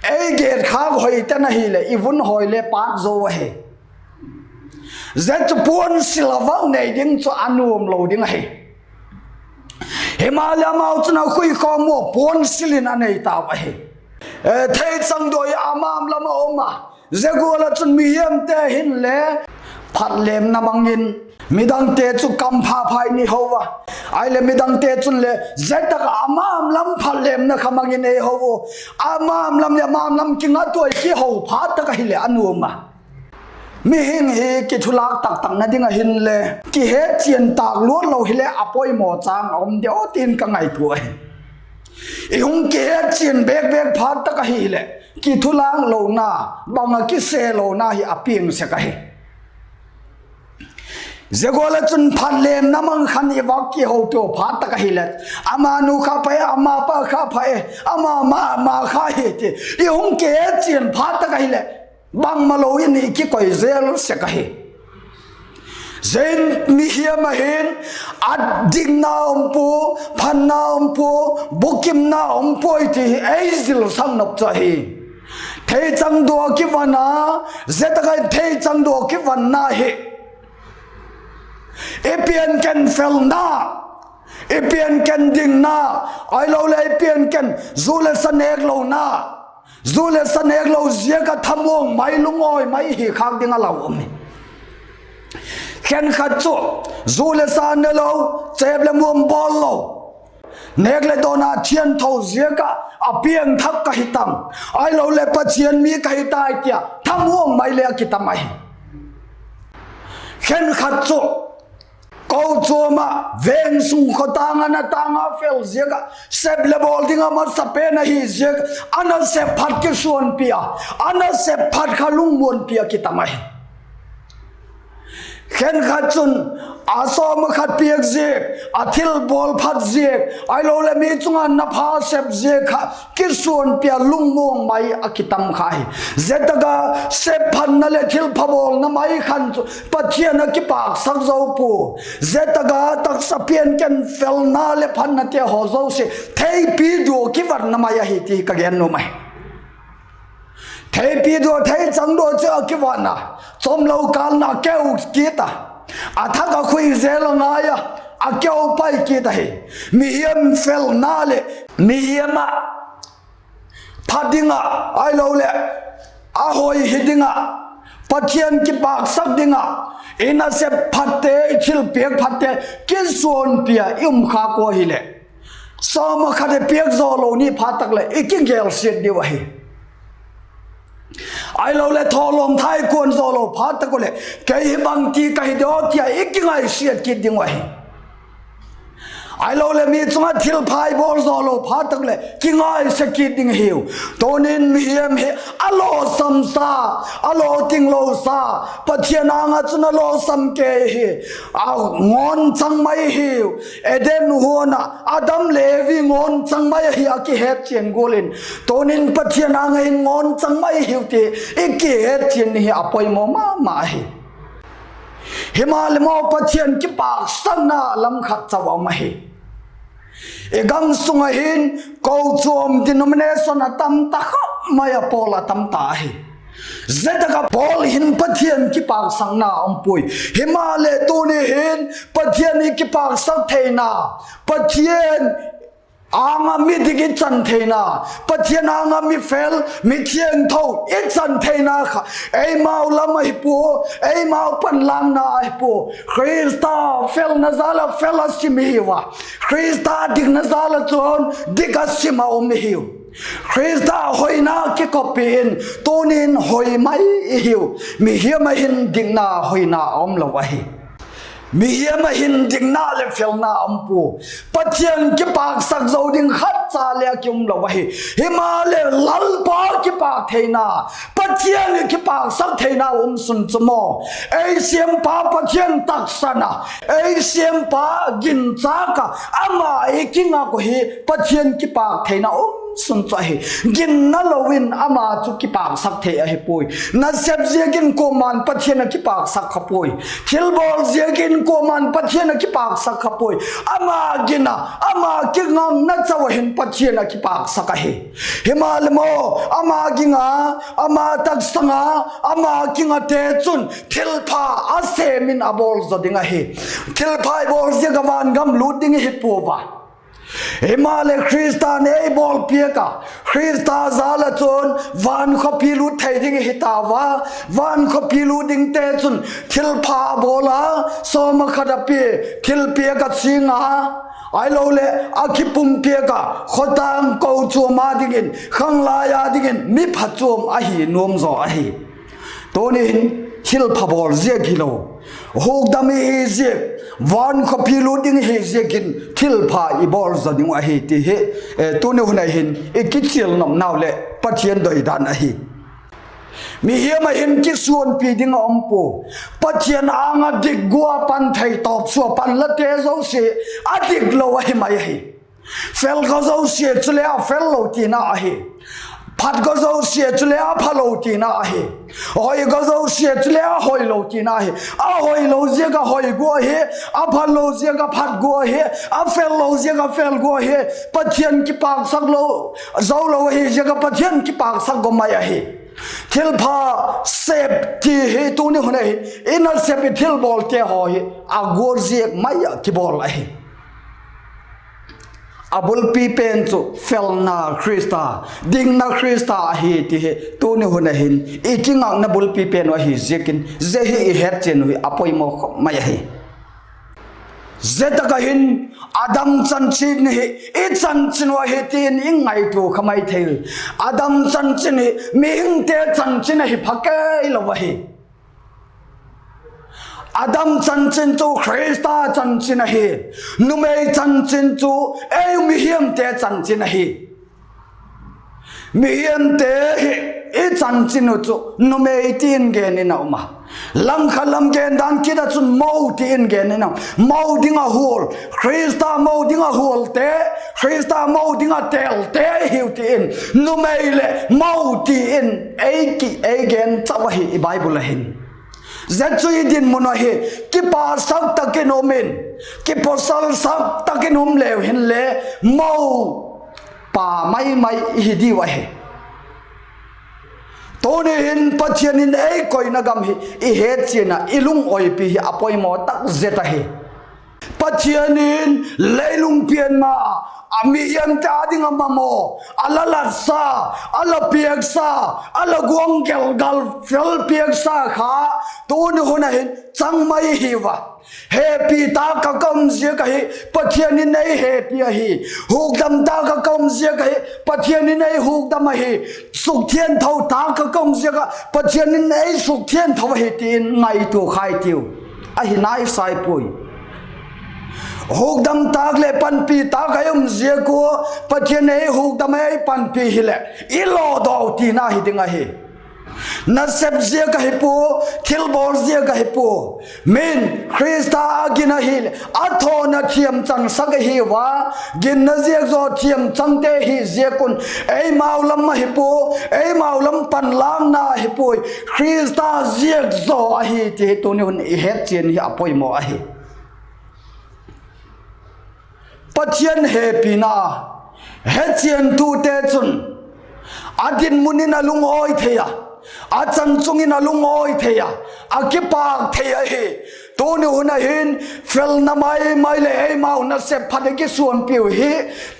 Ei get khâk hoi ten ahileh i vun hoi le pâk zo ahi. Zia chu puansil a vak nei ding chu a nuam lo ding ahi. Himaleh amau chun a khuikhawm ua puansil in a nei tau ahi. Theichang dua hi a mam lam a um a, zia gual ah chun mihiamte hinle phatlêmna mang in midangte chu kam pha pha in i ho a. Ahileh midangte chun le zia tak ah a mam lam phatlêmna kha mang in ei ho u. A mam lam leh a mam lam kinga tuai kiho phat tak ahileh a nuam a. Mihing hi kithulâk tak takna ding ah hinle kihetchian tâk luat lo hileh a poimaw châng a um diu tin ka ngaitua ahi. I hung kihetchian bêk bêk phat tak ahileh kithulâk lona, bang ah kise lona hi a piang sek ahi. Zia gual ah chun phatlêmna mang khan i vak kiho tua phat tak ahileh, ama nu kha pha e, ama pa kha pha e, ama ma ma kha hi ti i hung kihetchian phat tak ahileh, bangmalo in i kikoi zel sek ahi. Zia in mihiam ah hin a dikna um pua, phatna um pua, bukimna um puai ti hi ei zilsak nop chu ahi. Theichang dua kivan a, zia tak ah theichang dua kivanna hi i pianken felna, i pianken dingna, ahiloleh i pianken zu le sa nêk lona, zu le sa nêk lo ziak ah thamuang mai, lungawi mai hi khâk ding a lau um hi. Khenkhat chu zu le sa ne lo, chêp leh muam bawl lo, nêk leh dawn a thiangtho ziak ah a piangthak ka hi tam, ahiloleh Pathian mi ka hi tai ti a thamuang mai le a kitam ahi. Khenkhat chu kochuam ah veng sung khawtâng ah na tâng a fel ziak ah sep leh bawl ding a masapen ahi ziak a nasep phat kisuanpi a, a nasep phat kha lungmuanpi a kitam ahi. Khenkhat chun a sawm ah khat piak ziak, a thilbawl phat ziak, ahiloleh mi chung ah na pha sep ziak kha kisuanpi a lungmuang mai a kitam kha hi. Zia tak a sep phatna leh thilpha bawlna mai khan chu Pathian a kipâksak zo pua. Zia tak a taksa pianken felna leh phatnate haw zosia theipi dua kivanna mai ahi ti ka gen nuam ahi. Theipi dua, theichang dua chu a kivan a, chawmlo kâlna keu kit a, a thak a khui zel a ngai a, a keu pai kit ahi. Mihiam felna leh mihiam ah pha ding ah, ahiloleh a hoi hi ding ah, Pathian kipâksak ding ah i nasep phatte, i thilpiak phatte kisuanpi a i um khâk ua hileh, sawm ah khat i piak zaw lo phat tak leh i kigêlsiat diu ahi. Ahiloleh thawlawm thai kuan zaw lo phat tak u leh, kei hi bangti ka hi diam ti a i kingaisiat kit ding uh ahi. Ahiloleh mi chung ah thilpha i bawl zaw lo phat tak leh kingaisia kit ding hiu. Tunin mihing hi a lawsamsa, a lawtinglosa, Pathian âng ah chun a lawsam kei hi, a ngawnchang mai hiu. Eden huan ah Adam leh Evi ngawnchang mai ahi a kihetchian gual in, tunin Pathian âng ah hin ngawnchang mai hiu ti i kihetchian hi a poimaw ma ma ahi. Himaleh maw, Pathian kipâksakna lam khat chau a um ahi. I gam sung ah hin kochuam denomination a tam ta kha mai a, pawl a tam ta ahi. Zia tak ah pawl hin Pathian kipâksakna um puai. Himaleh tuni hin Pathian i kipâksak theina, Pathian âng ah midik i chan theina, Pathian âng ah mifel, mithiangtho i chan theina kha eimau lam ahi pua, eimau panlâkna ahi pua. Khrista felna jal ah fel a sim i hiu a, Khrista dikna jal ah chun dik a sim a um i hiu. Khrista hoina kikoppi in tunin hoi mai i hiu. Mihing ah hin dikna, hoina a um lo ahi. Mihing ah hin dikna leh felna a um pua. Pathian kipâksak zo ding khat cha le a ki um lo ahi. Himaleh Lalpa kipâk theina, Pathian i kipâksak theina um sun chu maw, ei siampa Pathian taksan a, ei siampa ginchâk a, ama i kingak uh hi Pathian kipâk theina um sun chu ahi. Ginna lo in ama chu kipâksak thei ahi puai. Nasep ziakin kuama'n Pathian a kipâksak kha puai. Thilbawl ziakin kuama'n Pathian a kipâksak kha puai. Ama gin a, ama kingakna chau ah hin Pathian a kipâksak ahi. Himaleh maw, ama ging a, ama taksang a, ama kingate chun thilpha a sêm in a bawl zaw ding ahi. Thilpha i bawl ziak ah van gam lût ding i hi pua a. Himaleh Khrista'n ei bawl piak a, Khrista jal ah chun van khawpi lût thei ding i hi tau a. Van khawpi lût dingte chun thilpha a bawl a, sawm ah khat a pia, thilpiak a ching a, ahiloleh a kipumpiak a, khawtâng kochuam â dingin, khanglai â dingin mi phachuam ahi nuam zaw ahi. Tuni hin thilpha bawl ziak hilo, hukdam i hi ziak, van khawpi lût ding i hi ziakin thilpha i bawl zaw ding uh ahi ti hi, tuni hun ah hin i kichial nopnau leh Pathian doidan ahi. Mihing ah hin kisuanpi ding a um pua. Pathian âng ah dik gua pan thei tawp sua pan late zosia a diklo ahi mai ahi. Fel ga zosia chule a fel lo tina ahi. Phat ga zosia chule a pha lo tina ahi. Hoi ga zosia chule a hoi lo tina ahi. A hoi lo ziak ah hoi gua hi, a phat lo ziak ah phat gua hi, a fel lo ziak ah fel gua hi. Pathian kipâksak lo, zo lo ahi ziak ah Pathian kipâksak gua mai ahi. Thilpha sep ti hi tuni hun ah hin i nasep i thilbawlte haw hi a gual ziak mai ah kibawl ahi. A bulpi pen chu felna Khrista, dikna Khrista ahi ti hi tuni hun ah hin i kingakna bulpi pen uh ahi ziakin zia hi i hetchian uh hi a poimaw khop mai ahi. Zia tak ah hin Adam chanchin hi i chanchin uh ahi ti'n i ngaitua kha mai thei. Adam chanchin hi mihingte chanchin ahi pha kei lo ahi. Adam chanchin chu Khrista chanchin ahi. Numei chanchin chu ei mihingte chanchin ahi. Mihingte hi i chanchin uh chu numei ti'n gen in a um a. Langkhat lam gen dan kit ah chun mo ti'n gen in a um. Mo ding ah hual, Khrista mo ding ah hualte, Khrista mo ding ah têlte hiu ti'n, numei leh mo ti'n ei ki, ei gen chau ahi i Bible ah hin. Zia chu i dinmun ahi, kipaksak tak in um in, kipawsalsak tak in um leu hinle, mo pa mai mai i hi diu ahi. Tuni hin Pathian in ei koina gam hi i hetchian ah i lungawipi hi a poimaw tak zet ahi. Pathian in leilung pianma ah a mihiamte â ding a mamaw, a la latsa, a la piaksa, a la guanggal fel piaksa kha tuni hun ah hin chang mai hiu a. Hepi tâk ah ka um ziak ahi, Pathian in ei hepi ahi. Hukdam tâk ah ka um ziak ahi, Pathian in ei hukdam ahi. Sukthiangtho tâk ah ka um ziak ah Pathian in ei sukthiangtho ahi, ti in ngaitua khai tiu. Ahi nai sai puai. Hukdam tâk leh panpi tâk ah i um ziak ua Pathian ei hukdam, ei panpi hileh i lawdaw tina hi ding ahi. Nasep ziak ahi pua, thilbawl ziak ahi pua. Min Khrista a gin ahileh a thawna thiamchangsak ahiu a, ginna ziak zaw thiamchangte hi ziak un eimau lam ahi pua, eimau lam panlâkna ahi puai, Khrista ziak zaw ahi ti hi tuni hun i hetchian hi a poimaw ahi. Pathian hepina hetchiantute chun a dinmun in a lungawi thei a, a chan chung in a lungawi thei a, a kipâk thei ahi. Tuni hun ah hin felna mai mai leh eimau nasep phat i kisuanpiu hi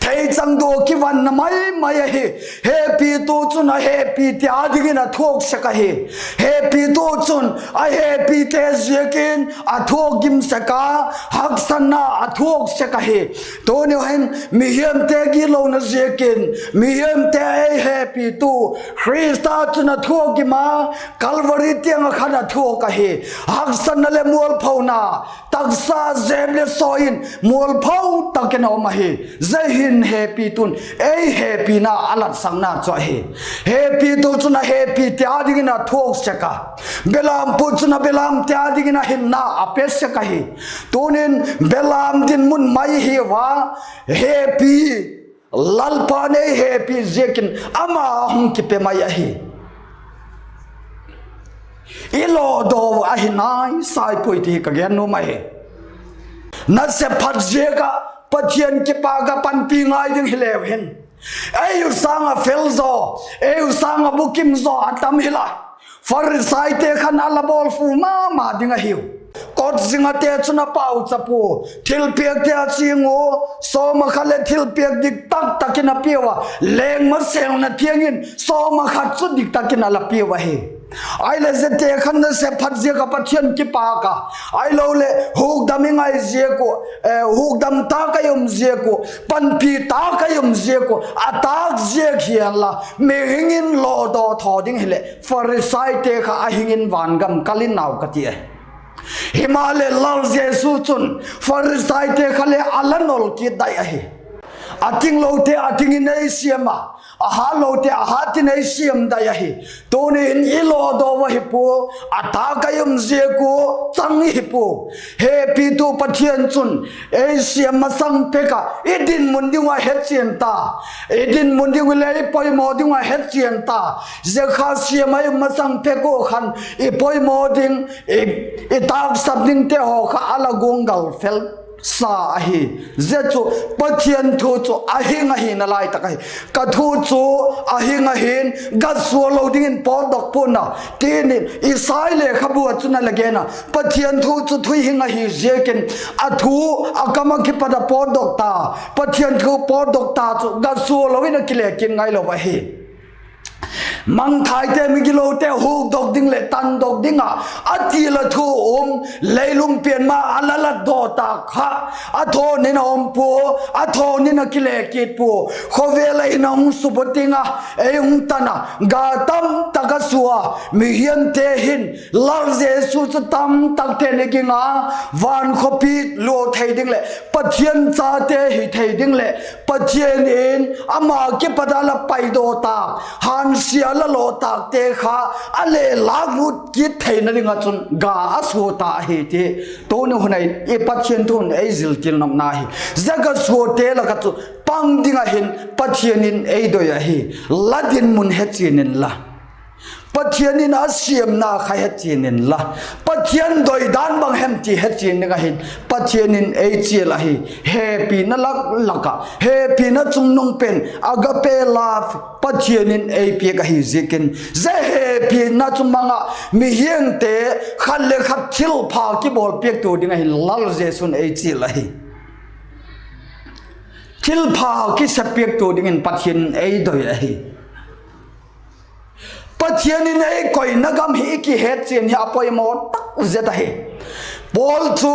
theichang dua kivanna mai mai ahi. Hepitu chun a hepite â dingin a thuak sek ahi. Hepitu chun a hepite ziakin a thuak gim sek a, haksatna a thuak sek ahi. Tuni hin mihiamte gitlona ziakin mihiamte ei hepitu Khrista chun a thuak gim a, Calvary tiang ah khan a thuak ahi. Haksatna leh mualphona, taksa zep leh sawi in mualpho tak in a um ahi. Zia hin hepitu'n ei hepina a latsakna chu ahi. Hepitu chun a hepite â dingin a thuak sek a, belampu chun a belamte â dingin a hinna a pe sek ahi. Tunin belam dinmun mai hiu a, hepi, Lalpa'n ei hepi ziakin ama hung kipe mai ahi. I lawdaw ahi nai sai puai ti hi ka gen nuam ahi. Nasep phat ziak ah Pathian kipâk ah panpi ngai ding hileu hin, ei u sâng ah fel zaw, ei u sâng ah bukim zaw a tam hi la, Pharisaite khan a la bawl fu ma ma ding ahiu. Kot zing ate chun a pauchap ua, thilpiakte a ching ua, sawm ah khat leh thilpiak dik tak tak in a piau a, lengma sêlna tiang in sawm ah khat chu dik tak in a la piau ahi. Ahileh ziate khan nasep phat ziak ah Pathian kipâk a, ahiloleh hukdam i ngai ziak uh, hukdam tâk ah i um ziak uh, panpi tâk ah i um ziak uh, a tâk ziak hial a mihing in lawdaw thaw ding hileh Pharisaite kha a hing in vangam kal in nau ka ti ahi. Himaleh Lal Jesu chun Pharisaite kha leh a la nol kit dai ahi. A tinglote a ting in ei siam a, a hatlote a hat in ei siam dai ahi. Tuni in i lawdaw ahi pua, a tâk ah i um ziak ua chang i hi pua. Hepitu Pathian chun ei siam masang pek ah i dinmun ding uh a hetchian ta, i dinmun ding uh leh i poimaw ding uh a hetchian ta. Zia kha siam ah i um masang pek ua khan i poimaw ding, i, i tâksap dingte haw kha a la guanggal fel sa ahi. Zia chu Pathian thu chu a hing ahina lai tak ahi. Ka thu chu a hing ahi'n, ga sual lo dingin pawtdok pua'n a, ti'n Isai lekhabu ah chun a la gen a. Pathian thu chu thu hing ahi ziakin a thu a kam ah kipat a pawtdok ta, Pathian thu pawtdok ta chu ga sual lo in a kile kit ngailo ahi. Mangthaite, migilote hukdok ding leh tandok ding ah a til a thu um, leilung pian ma a la latdaw tâk kha, a thawn in a um pua, a thawn in a kile kit pua. Khawvel ah hin a hung subukim a, ei hung tan a, ga tamtak a sua a, mihiamte hin Lal Jesu chu tamtakte'n i ging a, vankhawpi lua thei ding leh Pathian chate hi thei ding leh Pathian in ama kipat a la paidaw tâk, hânsia la law tâkte kha a le lâklut kit theina ding ah chun ga a sua ta ahi ti tuni hun ah i Pathian thu'n ei ziltil nopna hi. Zia ga suate lak ah chu pang ding ah hin Pathian in ei doi ahi. La dinmun hechian inla, Pathian in a siamna kha hechian inla, Pathian doidan bang hem ti hechian ding ahin Pathian in ei chial ahi. Hepina lak lak ah, hepina chungnung pen, agape love Pathian in ei piak ahi ziakin, zia hepina chu mang ah mihingte khat le khat thilpha kibawl piaktu ding ahin Lal Jesu'n ei chial ahi. Thilpha kisa piaktu dingin Pathian in ei doi ahi. Pathian in ei koina gam hi i kihetchian hi a poimaw tak zet ahi. Paul chu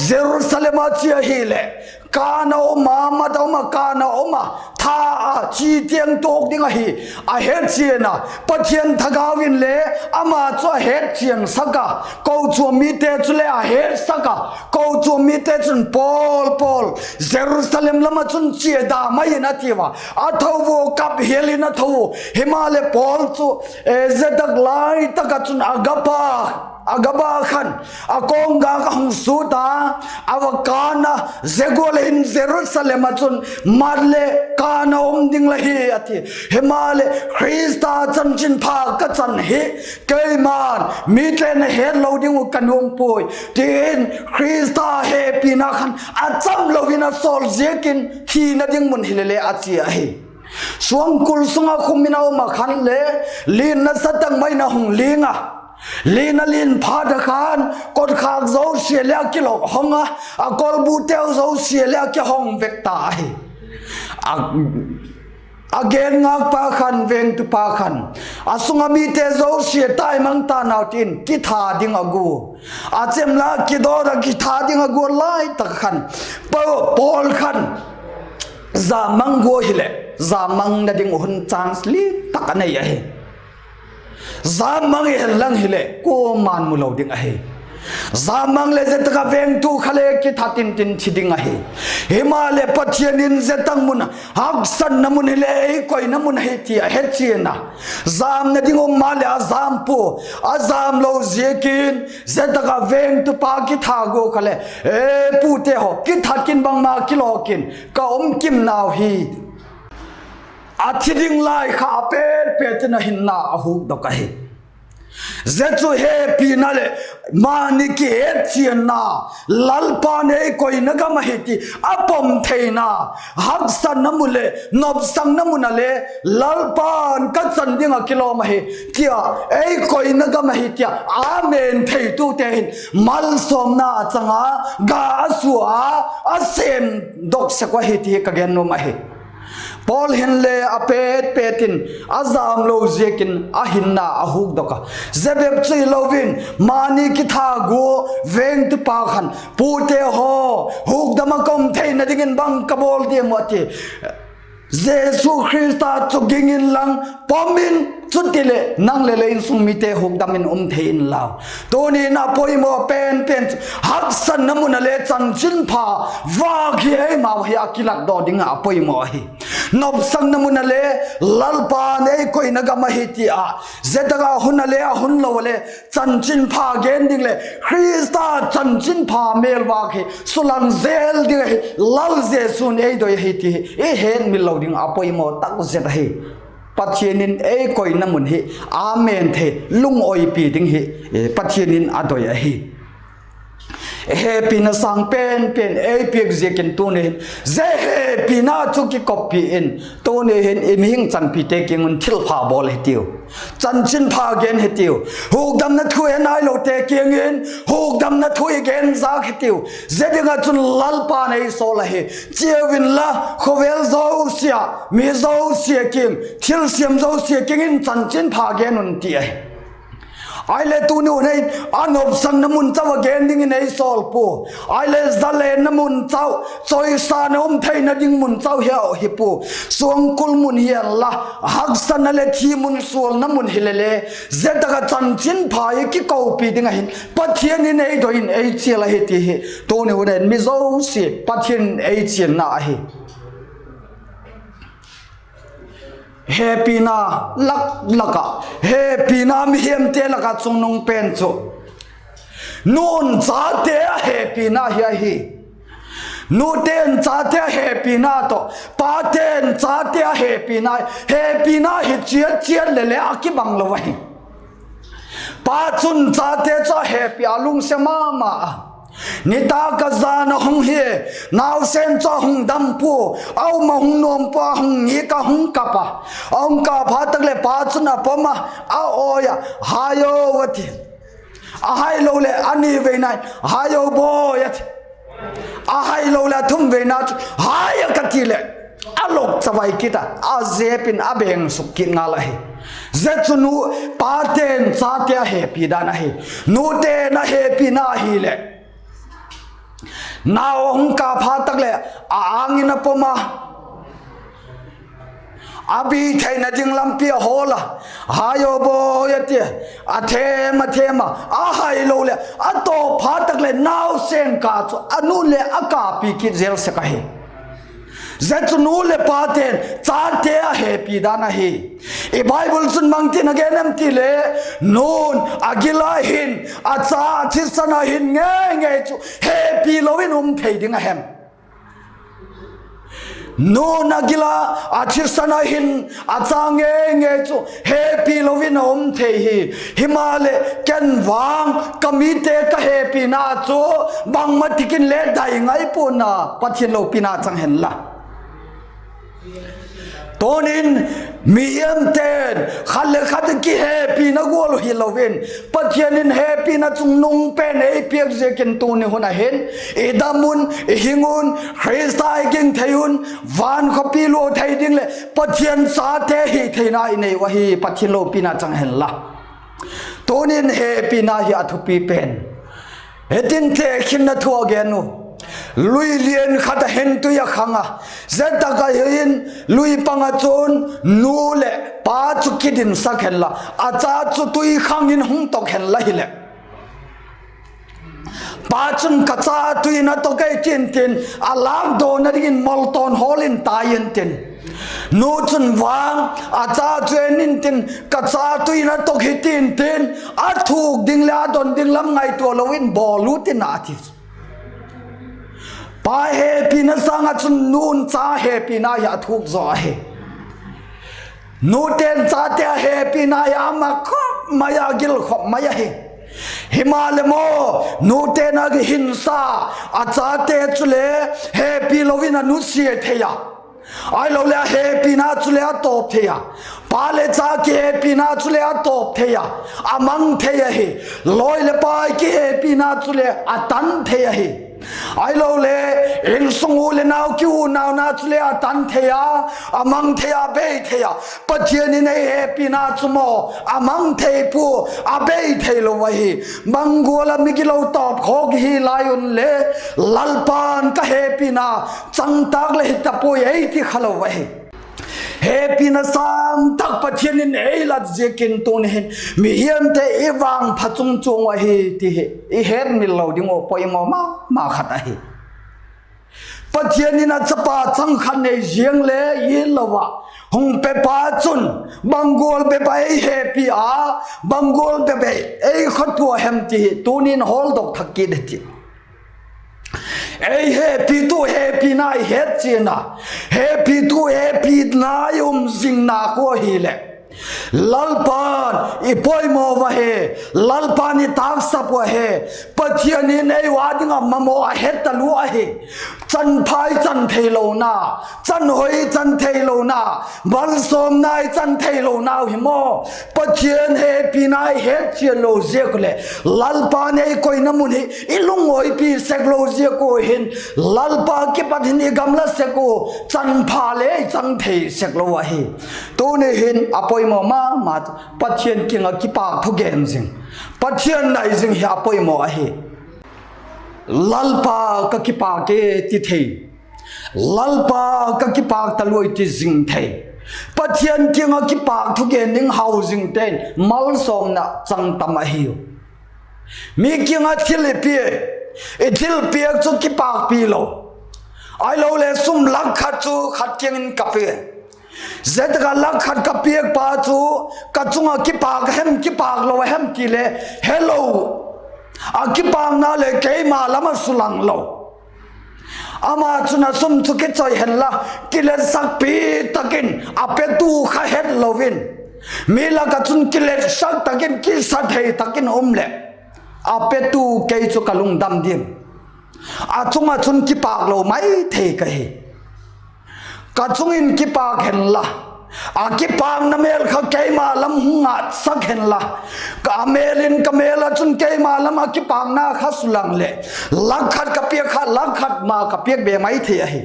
Jerusalem a chia hileh, kân a um a, mat a um a, kân a um a, tha a, thi tiang tuak ding ahi, a hetchian a. Pathian thagau inle ama chu a hetchiansak a, kochuam mite chule a hetsak a. Kochuam mite chun, Paul, Paul, Jerusalem lam ah chun chia da mai in, a tiu a. A tho ua, kap hial in a tho u. Himaleh Paul chu, e, zia tak lai tak ah chun a gaba, a gaba khan a kawnggâk a hung sut a, a va kân a, zia gual hin Jerusalem ah chun mat leh kân a um ding la hi, a ti. Himaleh, Khrista chanchinpha ka chan hi keima'n mite'n a hetlo ding uh ka nuam puai, ti in Khrista hepina khan a cham lo in a sawl ziakin thina ding mun hile le a chia ahi. Suangkul sung ah khum in a um ah khan le, lian nasa tak mai in a hung ling a. Lian a lian phat ah khan kotkhâk zosia le a kilok hong a, a kolbuteu zosia le a kihong vek ta ahi. A, a gen ngâkpa khan, vêngtupa khan, a sung a mite zosia tai mang ta nau tin kitha ding a gua. A chem la kidot a kitha ding a gua lai tak khan, Pa-, Paul khan jam mang gua hileh, jam mangna ding uh hun chance lian tak a nei ahi. Jam mang i hen lang hileh kuama'n mu lo ding ahi. Jam mang leh zia tak ah vêngtu kha le kitha tin tin thi ding ahi. Himaleh Pathian in zia tak mun a, haksatna mun hile ei koina mun ahi ti a hechian a, jamna ding um maleh a jam pua. A jam lo ziakin zia tak ah vêngtupa kitha gua kha le, E pute haw, kithat kin, bangma kilawk kin, ka um kim nau hi, a thi ding lai kha a pet pet in a hinna a hukdok ahi. Zia chu hepina leh mani kihetchianna, Lalpa'n ei koina gam ahi ti a pom theina, haksatna mun leh nopsakna mun a le, Lalpa'n ka chan ding ah kilawm ahi, ti a, ei koina gam ahi ti a amen theitute hin malsawmna a chang a, ga a sua a, a sêmdok sek uh ahi ti ka gen nuam ahi. Paul hinle a pet pet in a jam lo ziakin a hinna a hukdok a. Zia bep chu hilo in, mani kitha gua vêngtupa khan, Pute haw, hukdam ah ka um theina dingin bang ka bawl diam uh? a ti. Jesu Khrista chu ging inlang pom in, chutileh nang leh lei insung mite hukdam in um thei inlau. Tuni'n a poimaw pen pen chu haksatna mun a le chanchinpha vâk hi eimau hi a kilatdaw ding ah a poimaw ahi. Nopsakna mun a le Lalpa'n ei koina gam ahi ti a, zia tak ah hun a le a hun lo a le chanchinpha gen ding leh Khrista chanchinpha mêlvâk hi sulang zel ding ahi, Lal Jesu'n ei doi ahi ti i hetmil lo ding a poimaw tak zet ahi. Pathian in ei koina mun hi amen thei, lungawipi ding hi Pathian in a doi ahi. Hepina sâng pen pen ei piak ziakin tuni hin zia hepina chu kikoppi in, tuni hin i mihing chanpite kiang un thilpha bawl hitiu. Chanchinpha gen hitiu. Hukdamna thu he nailote kiang in hukdamna thu i gen zâk hitiu. Zia ding ah chun Lalpa'n ei sawl ahi. Chia unla, khawvel zosia, mi zosia kiang, thilsiam zosia kiang in chanchinpha gen un, ti ahi. Ahileh tuni hun hin a nopsakna mun chau a gen dingin ei sawl pua. Ahileh zalenna mun chau, chawisâng a um theina ding mun chau hi a hi pua. Suangkul mun hial la, haksatna leh thi mun sualna mun hile le, zia tak ah chanchinpha hi kikopi ding ahin Pathian in ei doi in ei chial ahi ti hi tuni hun hin mi zosia Pathian in ei chialna ahi. Hepina lak lak ah, hepina mihemte lak ah chungnung pen chu nu'n chate a hepina hi ahi. Nute'n chate a hepina tawh, pate'n chate a hepina, hepina hi chiat chiat leh le a kibang lo ahi. Pa chun chate chu a hepi a, a lungsiat ma ma a. Nitâk a jan a hung hi, nausen chu a hung dam pua, a um a hung nuam pua, a hung nîk a, hung kap a. A hung kap phat tak leh pa chun a pom a, a awi a, Hai o, a ti. A hailo leh a ni veina in, Hai o bawi, a ti. A hailo leh a thum veina chu, Hai a, ka ti leh, a lok chavai kit a, a zep in a beng suk kit ngal ahi. Zia chu nu, pate'n chate a hepi dan ahi. Nute'n a hepina ahileh, nau a hung kap phat tak leh a âng in a pom a, a bi theina ding lampi a hawl a, Hai o bawi, a ti a, a thêm a thêm a, a hailo leh a tawp phat tak leh nausen ka chu a nu leh a kapi kit zel sek ahi. Zia chu nu leh pate'n chate a hepi dan ahi. I Bible chun bangtin a gen em ti leh, nu'n a gil a hin, a cha a thisan a hin ngei ngei chu hepi lo in um thei ding a hem? Nu'n a gil a, a thisan a hin, a cha ngei ngei chu hepi lo in a um thei hi. Himaleh ken vang ka mite ka hepina chu bangma tikin le dai ngai pua'n a, Pathian lopina chang hen la. Tunin, mihiamte'n khat leh khat kihepina gual hilo in, Pathian in hepina chungnung pen ei piak ziakin tuni hun a hin i dam un, i hing un, Khrista i ging thei un, van khawpi lua thei ding leh Pathian chate hi theina i nei u ahi, Pathian lopina chang hen la. Tunin hepina hi a thupi pen. Hitin tekhinna thu a gen u. Lui lian khat ah hin tui a khang a, zia tak ah hin lui pang ah chun nu leh pa chu kidinsak hen la, a cha chu tui khang in hung tok hen la hileh, pa chun, Ka cha tui in a tok ei, tin tin, a lâkdawna dingin moltawn hawl in tai intin, nu chun vang a cha chu en intin, Ka cha tui in a tok hi, tin tin, a thuk ding leh a don ding lam ngaitua lo in bawl u tin a ti. Pa hepina sâng ah chun nu'n cha hepina hi a thuk zaw ahi. Nute'n chate a hepina hi a mak khop mai a, a gil khop mai ahi. Himaleh maw, nute'n a hinsa a chate chule hepi lo in a nusia thei a, ahiloleh a hepina chule a tawp thei a, pa leh cha kihepina chule a tawp thei a, a mang thei ahi. Lawi leh pai kihepina chule a tan thei ahi. Ahilole, insung u leh nau kihunauna chule a tan thei a, a mang thei a, a bei thei a. Pathian in ei hepina chu maw, a mang thei pua, a bei theilo ahi. Bang gual ah migilo tawp khawk hi lai unle, Lalpa'n ka hepina chang tâk leh hi ta puai ei ti kha lo ahi. Hepina sâng tak Pathian in ei lat ziakin tuni hin mihiamte i vangpha chungchuang uh ahi ti hi i hetmil lo ding uh poimaw ma ma khat ahi. Pathian in a chapa chang khat nei ziang le it lo ah hung pepa chun bang gual bep a ei hepi a, bang gual bep a ei khawtua hem ti hi tuni'n hawldok thak kit hi ti. Ei hepitu hepina i het chian a, hepitu hepina i um zing nâk ua hileh, Lalpa'n i poimaw uh ahi, Lalpa'n i tâksap uh ahi. Pathian in ei ua ding ah mamaw a het talua ahi. Chanpha i chan theilona, chanhoi i chan theilona, malsawmna i chan theilonau hi maw, Pathian hepina i het chian lo ziak uh leh, Lalpa'n ei koina mun hi i lungawipi sek lo ziak uh hin, Lalpa kipat hin i gamla sek uh, chanpha le i chang thei sek lo ahi. Tuni hin a poimaw ma ma, Pathian kiang ah kipâk thugen zing, Pathian nai zing hi a poimaw ahi. Lalpa, ka kipâk e ti thei, Lalpa, ka kipâk talua e ti zing thei, Pathian kiang ah kipâk thugen ding hau zingte'n malsawmna chang tam ahiu. Mi kiang ah thil i pia, i thilpiak chu kipâkpi lo, ahiloleh sum lak khat chu khat kiang in kap i, zia tak ah lak khat ka piakpa chu ka chung ah kipâk a hem kipâk lo a hem ti le, helo, a kipâkna leh keima lam ah sulang lo. Ama chun a sum chu kichoi hen la, kiletsakpi tak in a petu kha het lo in, Mi lak ah chun kiletsak tak in, kisathei tak in um leh, a petu kei chu ka lungdam diam? A chung ah chun kipâk lo mai thei ka hi. Ka chung in kipâk hen la, a kipâkna mêl kha keima lam hung ngâtsak hen la, ka mêl in ka mêl ah chun keima lam ah kipâkna kha sulang leh, lak khat ka piak kha, lak khat ma ka piak be mai thei ahi.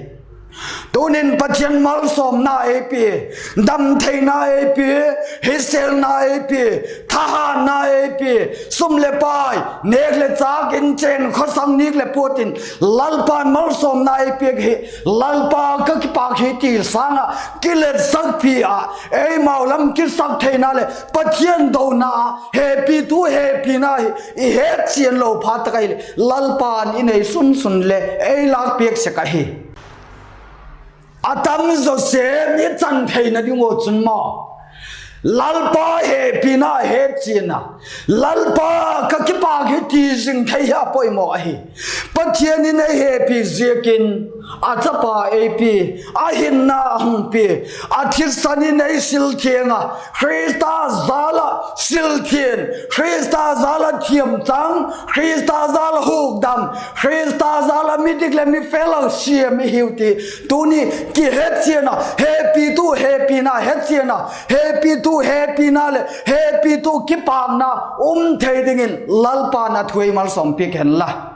Tunin Pathian malsawmna ei pia, damtheina ei pia, hisêlna ei pia, thahatna ei pia, sum leh pai, nêk leh châk, inchen khawsang, nîk leh puat in Lalpa'n malsawmna ei piak hi, Lalpa ka kipâk hi ti sâng ah kiletsak pi ah, eimau lam kisak theina leh Pathian dona, hepitu hepina hi i hetchian lo phat tak ahileh Lalpa'n i nei sun sun leh ei lâk piak sek ahi. A tam zaw sem i chan theina ding uh chun maw, Lalpa hepina hetchian a, Lalpa ka kipâk hi ti zing thei hi a poimaw ahi. Pathian in ei hepi ziakin a chapa ei pia, a hinna a hung pia, a thisan in ei sil thiang a, Khrista jal ah sil thiang, Khrista jal ah thiam chang, Khrista jal ah hukdam, Khrista jal ah midik leh mi fel a siam i hiu ti tuni kihetchian a, hepitu hepina hetchian a, hepitu hepina leh hepitu kipâkna um thei dingin Lalpa'n a thu ei malsawm piak hen la.